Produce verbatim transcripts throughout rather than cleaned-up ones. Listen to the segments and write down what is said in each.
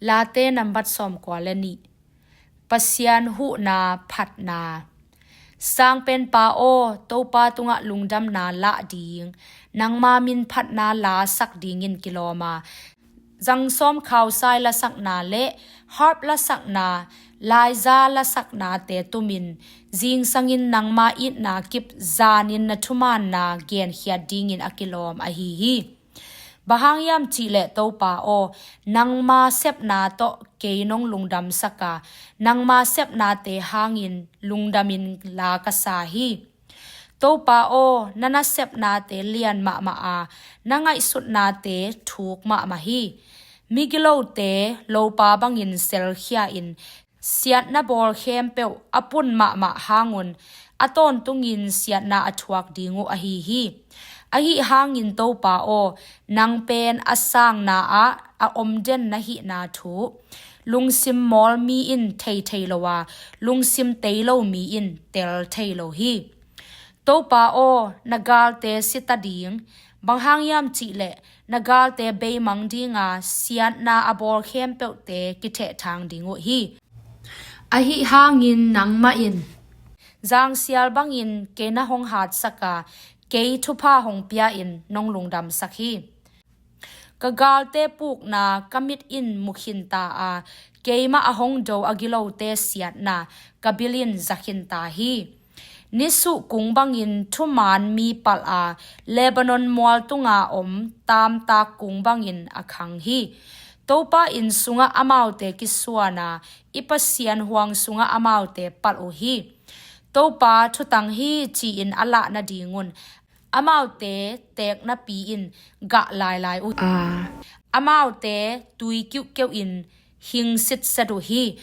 Late nambat sawmkua le nih. Pasian huhna phatna. Sangpenpa aw, Topa tungah lungdamna lah ding, nangma min phatna lasak dingin kilawm a, zangsawm khausai lasakna le harp lasakna, laiza lasaknate tumin, zingsangin nangma itna kip zanin na thumaanna genkhiat dingin a kilawm ahi hi. Bang hang hiam cihleh Topa aw, nangma sepna tawh kei nong lungdamsak a, nangma sepnate hangin lungdamin la ka sa hi. Topa aw, na nasepnate lian mahmah a, na ngaihsutnate thuk mahmah hi. Migilote lopa bangin selkhia-in, siatna bawl khempeuh a pun mahmah hangun, a tawntungin siatna a thuak ding uh ahi hi. Ahi hangin Topa aw, nang pen a sangna ah a omden na hihna thu lungsim mawl mi in thei thei lo a, lungsim tei lo mi in tel thei lo hi. Topa aw, na galte sita ding, bang hang hiam cihleh na galte beimang dinga siatna a bawl khempeuhte kithehthang ding uh hi. Ahi hangin nangmah in zangsial bangin kei na hong hatsak a, kei thupha hong pia-in nong lungdamsak hi. Ka galte pukna ka mit in mu khinta a, keimah a hong do a gilote siatna ka bil in za khinta hi. Nisuh kung bangin thumaan mi palh a, Lebanon mual tunga om taamtaak kung bangin a khang hi. Topa inn sungah amaute kisuan a, i Pasian huang sungah amaute palh uh hi. Topa thutang hi ci-in a lah nadingun amaute teeknapi in gah lailai uh a, amaute tui kiuhkeuh in hing sitset uh hi.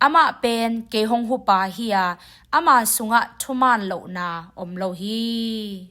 Amah pen kei hong hupa hi a, ama sungah thumaan lohna om lo hi.